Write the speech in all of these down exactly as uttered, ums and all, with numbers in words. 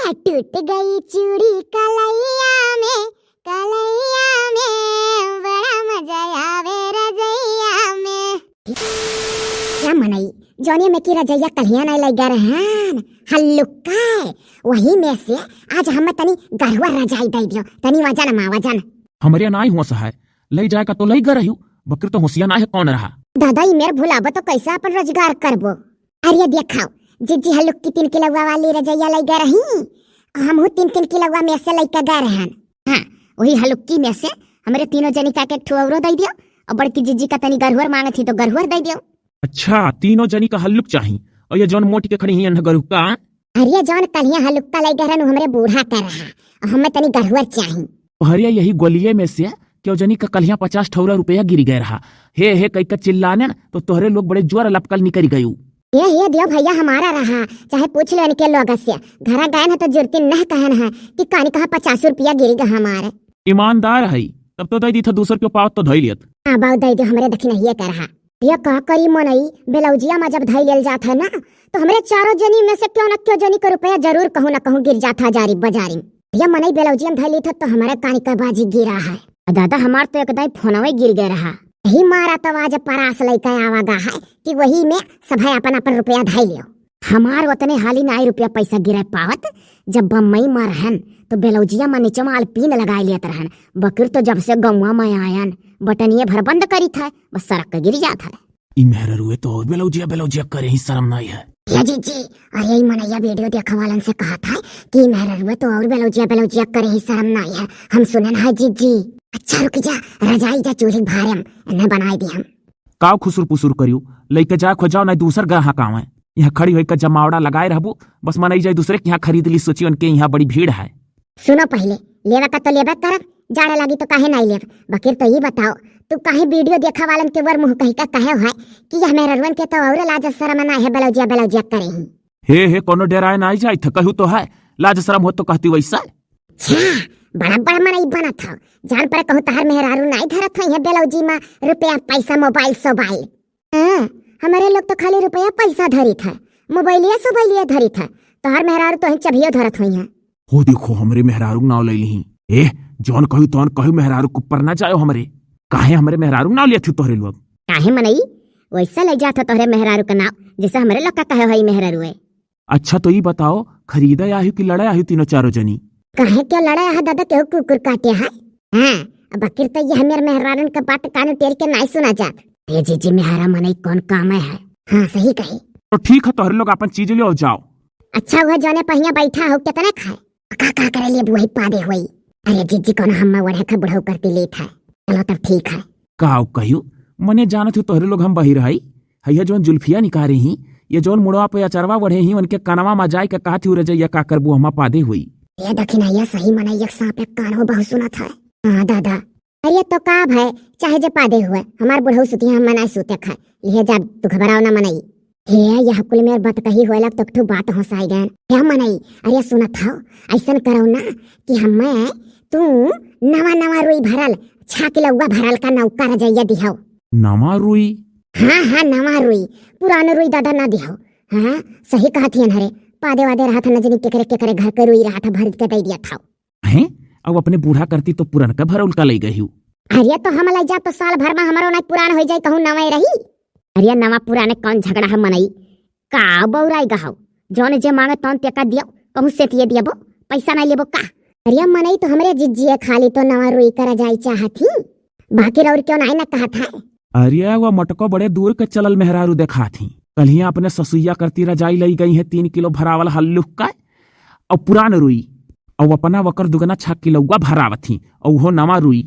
टूट गई चूड़ी कलैया में, कलैया में, बड़ा मजा आवे रजैया में। या मनई, जौने में की रजैया कल्हिया नाई लइगा रहन, हल्लुक्का, वही में से आज हमें तनी गढ़ुआ रजाई दइ दियो, तनी वजन मा वजन। हमरे नाई हुआ सहाय, लइ जाए का तो लइ गा रह्यू, बकिर तो होशिया नाई है कौन रहा। दादा, ई मेर भुलाबो तो कैसे अपन रोजगार करबो? अरे देखाओ, जिज्जी हल्लुक्की तीन किलौआ वाली रजैया लइगा रही, हमहू तीन तीन किलौआ में से लइका गा रहन। हाँ, वही हल्लुक्की में से हमरे तीनों जनी का एक ठो औरो दइ दियो, और बड़की जिज्जी का तनी गढ़ुअर मांगत ही तो गढ़ुअर दइ दियो। अच्छा, तीनों जनी का हल्लुक चाही, और ये जौन मोटी के खड़ी ही अन्ह गढ़ुक्का? अरे जौन कल्हिया हल्लुक्का लइगा रहन, उ हमरे बूढ़ा का रहा, और हमें तनी गढ़ुअर चाही। अरे यही गोलिये में से केहू जनी का कल्हिया पचास ठौरा रुपया गिरि गए रहा। हे हे कइ के चिल्लानेन तो तोहरे लोग बड़े जोर लपकल निकरि गयू। हे हे दियो भैया, हमारा रहा, चाहे पूछ लो इनके लोग से। घरा गए न तो जुरती नह कहन है कि कानी कहाँ पचास रुपया गिरि गा हमारे। ईमानदार है, तब तो दइ दी था, दूसर के पावत तो धइ लियत। हाँ बाऊ, दइ दियो, हमरे दखिनहिए का रहा। ये का करी मनई, ब्लाउजिया मा जब धइ लेल जात है ना, तो हमरे चारों जनी में से केहू न केहू जनी का रुपया जरूर कहूँ न कहूँ गिर जात है जारी बजारी। ये मनई ब्लाउजिया मा धइ ली था तो हमारे कानी का बाजी गिरा है। आ दादा, हमार तो एक दाई फोनवे गिर गए रहा। यही मारा तो आज परास लइके आवा गा है कि वही में सभे अपन अपन रुपया धइ लियो। हमार ओतने हाली नाई रुपया पैसा गिरे पावत, जब बम्बई मा रहन तो ब्लाउजिया मा नीचे मा अलपीन लगाए लेत रहन, बकिर तो जब से गौवा मा आयन बटनिए भर बंद करी था, बस सरक के गिर जात है। ई मेहररुए तो और ब्लाउजिया ब्लाउजिया करे ही शर्म नाई है। या जीजी, अरे ई मनैया वीडियो देखे वालन से कहत है कि मेहररुए तो और ब्लाउजिया ब्लाउजिया करे ही शर्म नाई है, हम सुनन है जीजी। अच्छा रुक जा, रजाई जा चूल्हे भारे में, इन्हें बनाए दी हम। काव खुसुर पुसुर करियो, लइके जा खोजाओ, नाई दूसर ग्राहक आवे। यहाँ खड़ी होइके जमावड़ा लगाए रहबू, बस मनई जाए दूसरे के यहाँ खरीद ली, सोची उनके यहाँ बड़ी भीड़ है। सुनो पहिले, लेवे का तो लेवे करब, जाड़े लागी तो काहे नाई लेब। बकिर तो ई बताओ, तू काहे वीडियो देखा वालन के वर मुँह कही का कहे है कि यह मेहररुअन के तो और लाज शरम ना है, ब्लाउजिया ब्लाउजिया करे ही। हे हे, कोनो डेराए नाई जाई था, कहू तो है, लाज शरम हो तो कहती वैसा। छा, बड़ा बड़ मनई बनत हो, जान पर कहूँ तहर मेहरारू नाई धरत है ब्लाउजी मा रुपया पैसा मोबाइल सोबाइल। हाँ, हमरे लोग तो खाली रुपया पैसा धरित है, मोबाइलिया सोबाइलिया धरित है, तोहर मेहरारू तो ही चभियो धरत होई है। हो देखो, हमरे मेहरारू नाव ले ली। ए, जौन कहू तौन कहू, मेहरारू के ऊपर ना जाओ हमरे। काहे हमरे मेहरारू नाव लेत हो तोहरे लोग? काहे मनई, वैसा ले जात हो तोहरे मेहरारू का नाव, जैसे हमरे लोग का कहे हई मेहरारू है। अच्छा तो ई बताओ, खरीदे आही कि लड़े आही तीनों चारों जनी? काहे क्यों लड़े आहा दादा, केहू कुकुर काटे है? हाँ, अब बकिर तो ये हमेर मेहरारन का बात कान टेर के नाई सुना जात। ए जीजी, मेहरा मनई कौन काम है? हाँ, सही कही। तो ठीक है, तोहरे लोग अपन चीज ले जाओ। अच्छा, वह जौने पहिया बैठा हो, कितने खाए? का, का करे लेबू वही पादे होई। अरे जीजी, कौन हम्मा ओढ़े खा बुढ़ऊ करती लेत है। चलो तब ठीक है। का कहियो, मने जानत हो तोहरे लोग हम बहिर हई। हैया जौन जुल्फिया निकारे ही, ये जौन मुड़वा पे अचरवा ओढ़े ही, उनके कनवा मा जाए के कहत ही, रजैया का करबू हम्मा पादे होई। ये दखिनैया सही मनई एक सांप एक कान हो बहुत सुनत है। हाँ दादा। अरे तो का भय, चाहे जे पादे हुए, हमार बुढ़ऊ सुतिया हम मनाई सूते खाए, लिहे जा तू घबराओ ना मनई। हे, यह कुल मेर बतकही होए लग तो एक ठो बात होसाई गए। हे मनई, अरे सुनत हो, ऐसन करो ना कि हमें तू नवा नवा रुई भरल, छा किलौआ भरल का नौका रजैया दिहो। नवा रुई? हाँ, हाँ, नवा रुई, पुरान रुई दादा ना दिहो। हाँ, सही कहत हियन हरे, पादे वादे रहत न जनी केकरे केकरे घर के रुई रहत भर के दे दिया था। हैं? अब अपने बूढ़ा करती तो पुरनका भरौल का लई गई हूँ। अरे तो हम लई जा तो साल भर मा हमरो नाई पुरान होई जाई, कहूँ नवा रही। अरे नवा पुराने कौन झगड़ा है मनई? का बौराई गहौ? जौन जे मांगे तौन तेका दियो, कहूँ सेतिये दियबो, पैसा नाई लेबो का? अरे मनई तो हमरे जिज्जिए खाली तो नवा रुई करा जाई चाहत ही, बाकी और क्यों नाई ना कहत है। अरे वो मटको बड़े दूर के चलल मेहरारू देखात ही, कल्हिया अपने ससुइया करती रजाई लई गई है तीन किलो भरावल हल्लुक का, और पुरान रुई, और अपना वकर दुगना छा किलौआ भरावत ही, और उहो नवा रुई।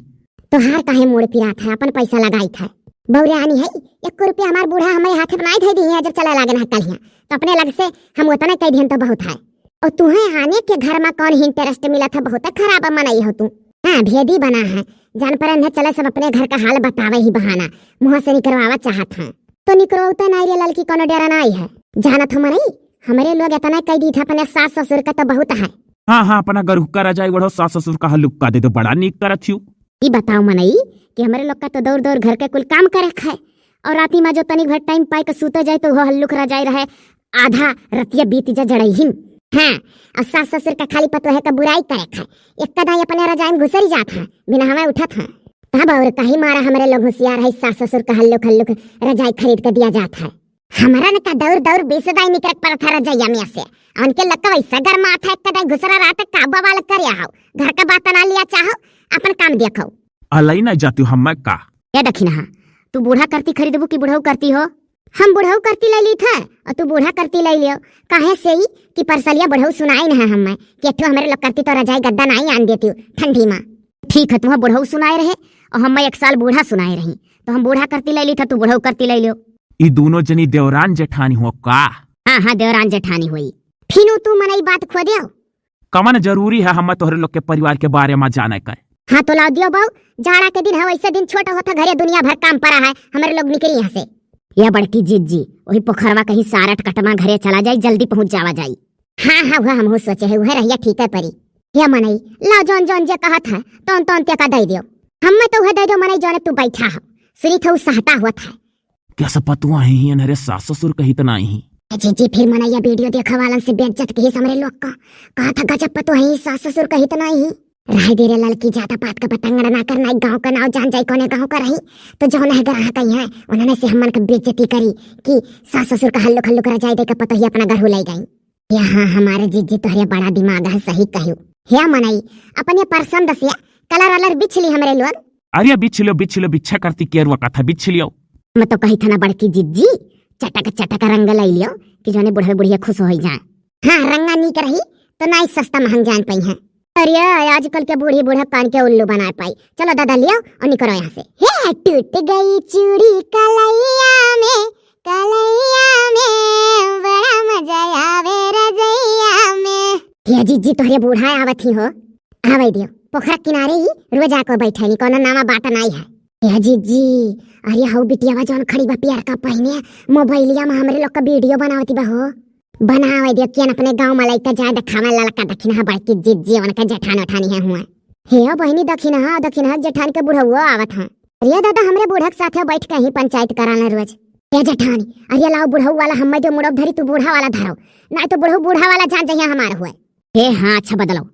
तोहार काहे मूड़ पिरात है, अपन पैसा लगाई था। बौरानी है, एको रुपया हमार बूढ़ा हमारे हाथ में नाई धई दी है, जब चला लागन है कल्हिया, तो अपने लग से हम उतना कह दिहन तो बहुत है। और तुहे आने के घर में कौन ही इंटरेस्ट मिला था, बहुत खराब मनई हो तू। हाँ, भेदी बना है, जान पर इन्हें चले सब अपने घर का हाल बतावे ही बहाना, मुँह से निकरवावा चाहत है। तो निकरौता नाई रे ललकी, कोनो डेरा नाई है। जानत हो मनई, हमरे लोग इतना कह दी था अपने सास ससुर का तो बहुत है। हाँ, हाँ, अपना गरुहका रजाई ओढ़ो, सास ससुर का हल्लुक्का दे दो, बड़ा नीक करत हियो। ई बताओ मनई कि हमरे लोग का तो दौड़ दौड़ घर के कुल काम करे खाए, और राती में जो तनिक भर टाइम पाए के सूते जाए तो वो हल्लुक रजाई रहे, आधा रतिया बीत जा जड़हिन। हाँ, और सास ससुर का खाली पतोहे का बुराई करे खाए, एक कदाई अपने रजाई में घुसरी जात है, बिना हवा उठत है। तब और कहीं मारा हमरे लोग होशियार है, सास ससुर का हल्लुक हल्लुक रजाई खरीद के दिया जात है। हमरा न का दौर दौर बीस दाई निकल पड़त है रजैया में से, उनके लग का वैसा गरमात है, एक कदाई घुसरा रहत है, का बवाल कर आओ, घर का बात ना लिया चाहो, अपन काम देखो। अलई ना जाती हूँ हम का। ए दखिनहा, तू बूढ़ा करती खरीदबू कि बुढ़ऊ करती हो? हम बुढ़ऊ करती ले ली थे और तू बूढ़ा करती ले लियो। काहे से ही कि परसलिया बुढ़ऊ सुनाई न है हमें कि एक ठो हमरे लोग करती तो रजाई गद्दा नाई आन देती ठंडी में। ठीक है, तुम्हें बुढ़ऊ सुनाए रहे और हमें एक साल बूढ़ा सुनाए रही, तो हम बूढ़ा करती ले ली थे, तू बुढ़ऊ करती ले लियो। ई दोनों जनी देवरान जेठानी हो का? हाँ हाँ, देवरान जेठानी होई। फिनु तू मनई बात खो देव। कवन जरूरी है हमें तोहरे लोग के परिवार के बारे में जाने का? हाँ तो लाओ दियो बाऊ, जाड़ा के दिन है, वैसे दिन छोट होता, घरे दुनिया भर काम पड़ा है, हमरे लोग निकली यहाँ से। या बड़की जिज्जी, वही पोखरवा कहीं सारट कटमा घरे चला जाई, जल्दी पहुँच जावा जाई। हाँ हाँ, वह हमहू सोचे है, वह रहिया ठीक है परी। या मनई, लाओ जौन जौन जे कहत है, तौन तौन ते का दे दियो। हमें तो वह दे दो मनई जौने तू बैठा हो, सुनी था उ सहता हुआ था। कैसे पतुआ ही, ही अनहरे सास ससुर कहित नाई ही। ए जीजी, फिर मनैया वीडियो देखा वालन से बेइज्जत कहिस हमरे लोग का। कहा था गजब पतुआ ही, सास ससुर कहित नाई ही। रहे दे रे ललकी, ज्यादा बात का बतंगड़ ना करना, गाँव का नाव जान जाई, कौने गाँव का रही, तो जौन है ग्राहक आई है, उन्होंने से हमन के बेइज्जती करी कि सास ससुर का हल्लुक हल्लुक रजाई दे के पतोही अपना घर ले गई। या हाँ, हमारे जीजी तोहरे बड़ा दिमाग है, सही कहियो। हे मनई, अपने परसंद से कलर अलर बिछ ली हमरे लोग। अरे बिछ लियो, बिछ लियो, बिच्छा करती केरुआ कथा बिछ लियो। मैं तो कही था ना बड़की जिज्जी, चटक चटक रंग लाई लियो कि जौने बुढ़वे बुढ़िया खुश होई जाए। हाँ, रंगा नीक रही तो नाई सस्ता महंग जान पाई है। अरे आजकल के बूढ़ी बूढ़ा कान के उल्लू बनाए पाई। चलो दादा लियो और निकरो यहाँ से। हे टूट गई चूड़ी कलैया में, कलैया में बड़ा मजा आवे रजैया में। हे जीजी तोहरे बूढ़ा आवत ही हो, आवे दियो। पोखरा किनारे ही रोज आको बैठे नी, कोनो नामा बात नाई है। हे जीजी, अरे हऊ बिटियावा जौन खड़ी बा पियर का पहिने, मोबाइलिया में हमरे लोग का वीडियो बनावती बा हो। बनावे दियो, केन अपने गाँव में लइका जाए देखावे ललका दखिनहा बड़की जिज्जी, उनका जेठान उठानी है हुआ। हे बहिनी दखिनहा, दखिनहा जेठान के बुढ़ऊ आवत है। अरे दादा, हमरे बूढ़ा के साथे बैठ के ही पंचायत कराना रोज। ए जेठानी, अरे लाओ बुढ़ऊ वाला हम्मे जो मुड़ब धरी, तू बूढ़ा वाला धरो, नाई तो बुढ़ऊ बूढ़ा वाला जान जइहे हमार हुए। हे हाँ, अच्छा बदलो।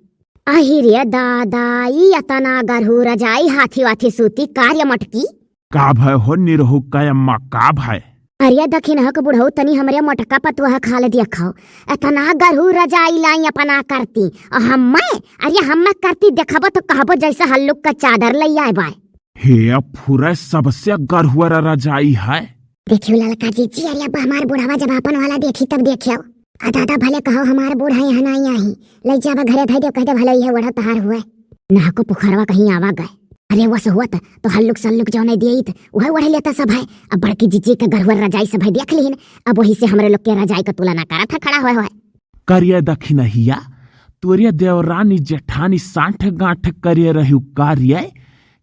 अहि रे दादा, ई अतना गरहू रजाई हाथी वाथी सूती कार्य मटकी। का भय हो निरहू का अम्मा, का भय? अरे दखिनहा के बुढ़ऊ, तनी हमरे मोटका पतुआ खाल देखो, एतना गरहू रजाई लाई अपना करती, और हम्मे, अरे हम्मे करती देखबो तो कहबो जैसे हल्लुक का चादर लई आए बाय। हे फुरे सबसे गरहुआ रजाई है। देखियो ललका जीजी, अरे अब हमार बुढ़वा जब आपन वाला देखी तब देखियो। आ दादा भले कहो हमार बूढ़ा यहाँ नाई आई, लई जाबा घरे धई दे, कह दे भले इहे ओढ़ा तहार हुए। नहको पोखरवा कहीं आवा गए। अरे वस हुआ त तो हल्लुक सल्लुक जौने दिए त उहे ओढ़ लेता सब है। अब बड़की जीजी के गरहुआ रजाई सब है देख लिहिन, अब वही से हमरे लोग के रजाई का तुलना करत है खड़ा हुए हुए। करिए दखिनहिया, तोरे देवरानी जेठानी सांठ गांठ करिए रही करिए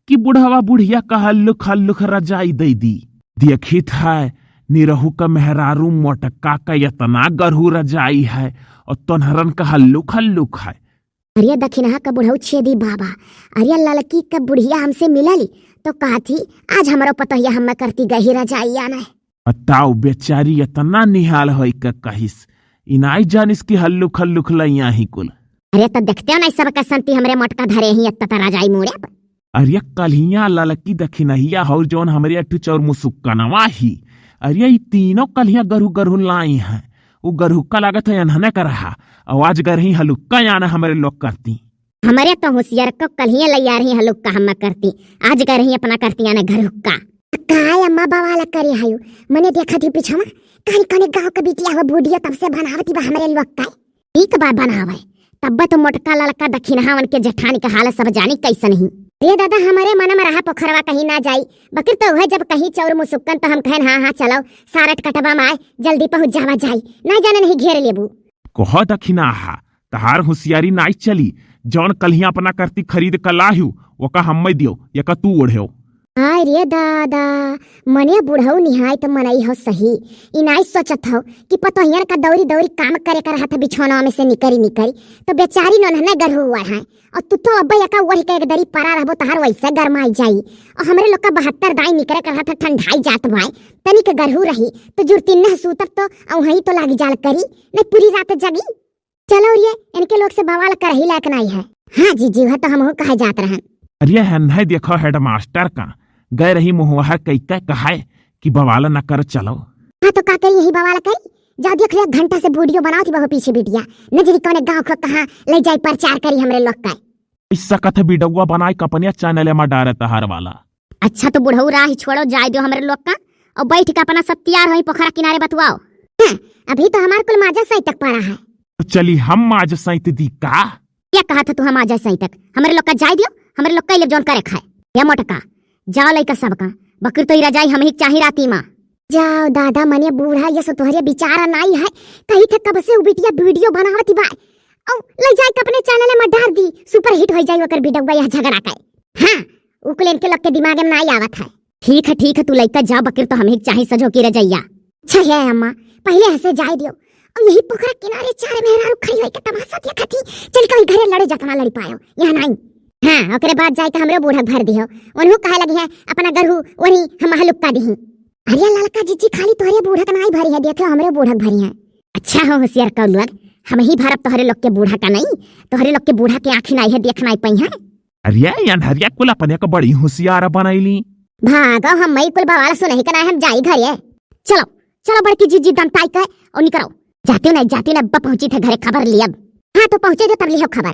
कि बुढ़वा बुढ़िया का हल्लुक हल्लुक रजाई दे दी। देखित है निरहू का मेहरारू मोटका का इतना गरहू रजाई है और तोन्हरन का हल्लुक हल्लुक है। अरे दखिनहा का बुढ़ऊ छेदी बाबा, अरे ललकी का बुढ़िया हमसे मिलली तो कहत ही, आज हमरो पतोहिया हम्मे करती गही रजाइया ने। बताओ बेचारी इतना निहाल होई का कहिस, इनाई जानिस कि हल्लुक हल्लुक लइया ही कुल। अरे तो देखते हो ना सब का संती हमरे मोटका धरे ही इतना रजाई मुड़े पर। अरे कल्हिया ललकी दखिनहिया हौ जौन हमरे अठू चौर मुसुक्कनवा ही। अरे ई तीनों कल्हिया गरहू गरहू लाई हैं। उ गरहुक्का लागत है अनहने का रहा। और आज गरही हलुक्का याना हमरे लोग करती। हमरे तो होशियार को कल्हिया लैया रही हलुक्का हम्मा करती। आज गरही अपना करती याना गरहुक्का। काय अम्मा बवाल करे हयो। मने देखा थी पीछवा। कानी कानी गाँव के बिटिया हो बूढ़िया तब से बनावती बा हमरे लोग का। ठीक बा बनावे, तब्बे तो मोटका ललका दखिनहावन के जेठानी के हालत सब जानी कैसन ही। रे दादा, हमरे मन में रहा पोखरवा कहीं ना जाई, बकिर तो उहे जब कहीं चौर मुसुक्कन तो हम कहन, "हाँ, हाँ, चलो, सारट कटवा में आए, जल्दी पहुँच जावा जाई, ना जाने नहीं घेर लेबू।" कहो दखिनहा, तहार होशियारी नाई चली, जौन कल्हिया अपना करती खरीद क लाहियो, ओका हम्मे दियो, एका तू ओढ़ेओ। हाय रे दादा, मने बुढ़ऊ निहायत मनई हो सही। ई नाई सोचत हो कि पतोहियन का दौरी दौरी काम करे का रहत बिछौनवा में से निकरी निकरी, तो बेचारी नन्हने गरहू ओढ़ाए। और तू तो अब्बे एका ओढ़ के एक दरी परा रहबो, तहार वैसे गरमाई जाई। और हमरे लोग का बहत्तर दाई निकरे का रहत ठंडाई जात बाय। तनिक गरहू रही, तो जुरतिन्नह सूतब तो औहई तो लागी जाल करी, नहीं पूरी रात जगी। चलो रे, इनके लोग से बवाल करही लायक नाहीं है। हाँ जीजी, वह तो हमहू कहे जात रहन। अरे हन्है देखो हेडमास्टर का, गए रही मुँहवार कइके कहाए कि बवाल न कर चलो। हाँ तो का करी, यही बवाल करी? जाओ देख लो, एक घंटा से वीडियो बनावत ही बहु पीछे बिटिया, न जनी कौने गाँव को कहाँ लइ जाई प्रचार करी हमरे लोग का। इस सकत है वीडियोवा बनाए के अपने चैनल में डारे तहार वाला। अच्छा तो बुढ़ऊ राह छोड़ो, जाए दियो हमरे लोग का, और बैठ के अपना सब तैयार होई पोखरा किनारे बतुआओ। हाँ, अभी तो हमार कुल माजा सैंतक पड़ा है। तो चली हम माजा सैंत दी का? क्या कहा था तू हम माजा सैंतक? हमरे लोग का जाए दियो, हमरे लोग का ले जौन करे खाए। या मोटका, जाओ लइका सबका, बकरी तो ई रजाई हमही के चाही राती मा। जाओ दादा, मने बूढ़ा ये सो तोहरे विचार नाई है, कही थे कब से उ बिटिया वीडियो बनावत बा, और ले जाए के अपने चैनल में डार दी, सुपर हिट हो जाए ओकर वीडियो यह झगड़ा के। हाँ, उकलेन के लोग के दिमाग में नाई आवत है। ठीक है, ठीक है, तू लइका जा, बकरी तो हमही के चाही सजो की रजैया। अच्छा है अम्मा, पहले हंसे जाए दियो, और यही पोखरा किनारे चार मेहरारू खड़ी होई के तमाशा देखत ही, चल के घरे लड़े जतना लड़ी पायो, यहाँ नाई। हाँ, ओकरे बाद जाए के हमरो बूढ़ा भर दियो, उन्हों कहे लगी है अपना गरहू वही हम हलुक्का दी। अरे ललका जीजी, खाली तोहरे बूढ़ा का नाई भरी है, देखो हमरे बूढ़ा भरी है। अच्छा हो होशियार कौलुआ, हमही भरब तोहरे लोग के बूढ़ा का नाई, तोहरे लोग के बूढ़ा के आँखी नाई है, देख नाई पई है। अरे यान हरिया कुल अपने को बड़ी होशियार बनैली। भागो, हम मई कुल बवाल सुनही के नाई, हम जाई घरे। चलो, चलो बड़की जीजी दंताई के और निकरो। जाती नहीं, जाती नहीं, अब पहुंची थे घरे खबर लियब। हाँ तो पहुंचे दे तब लिहो खबर।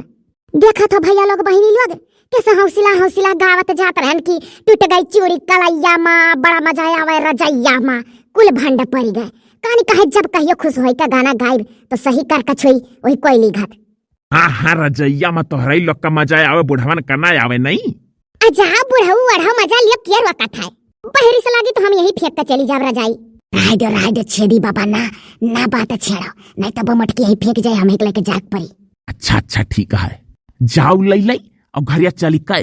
देखा तो भैया लोग बहिनी लोग, कैसे हौसला हौसला गावत जात रहन कि टूट गई चूड़ी कलैया मा, बड़ा मजा आवे रजैया मा, कुल भंड पड़ गए। कहानी कहे जब कहियो खुश होई का गाना गाइब तो सही कर कछुई वही कोई लिखत। हाँ हाँ, रजैया मा तोहराई लोग का मजा आवे, बुढ़वन का ना आवे नहीं। आ जा बुढ़ऊ, अढ़ऊ मजा लियो, के रोकत है? बहरी से लागी तो हम यही फेंक के चली जाब रजाई। रह दो, रह दो, छेदी बाबा ना, ना बात छेड़ो, नहीं तो बमटकी यही फेंक जाए, हम एक लेके जाग पड़ी। अच्छा अच्छा, ठीक है, जाओ लई लई और घरिया चली के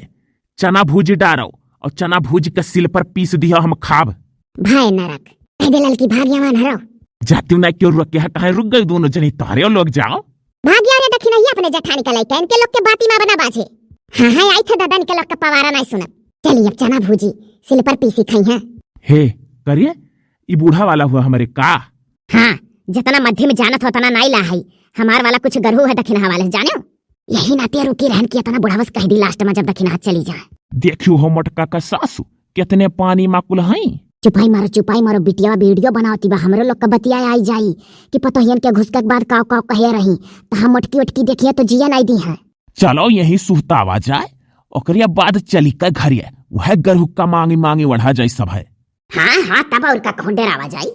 चना भूजी डारो और चना भूजी के सिल पर पीस दियो, हम खाब। भाई नरक, कह दे ललकी भाग्यवान हरो। जाती ना क्यों रुक के, कहाँ रुक गई दोनों जनी, तारे लोग जाओ। भाग्या रे दखिनहिया अपने जेठानी का लइका, इनके लोग के बाती मा बना बाजे। हाँ हाँ, आई थे दादा, इनके लोग का पवारा नाई सुनब। चली अब चना भूजी, सिल पर पीसी खाई हैं। हे, करिए, ई बूढ़ा वाला हुआ हमरे का? हाँ, जितना मध्य में जानत हो उतना नाई ला है, हमार वाला कुछ गरहू है दखिनहा वाले से, जाने हो? यही नाते रुकी रहन कि इतना बुढ़ावस कह दी लास्ट में जब दखिनहा चली जाए। देखियो हो मोटका का सासू, कितने पानी मा कुल हैं। चुपाई मारो, चुपाई मारो, बिटिया वीडियो बनावती बा, हमरो लोग का बतिया आई जाई कि पतोहियन के घुसके के बाद काव काव कहे रही, तो हम मोटकी उटकी देखिए तो जिया नाई दी है। चलो यही सुहतावा जाए, ओकरे बाद चली के घरिया, वह गरहू का मांगी मांगी ओढ़ा जाई सब है। हाँ हाँ, तब और का कहूँ डेरावा जाई।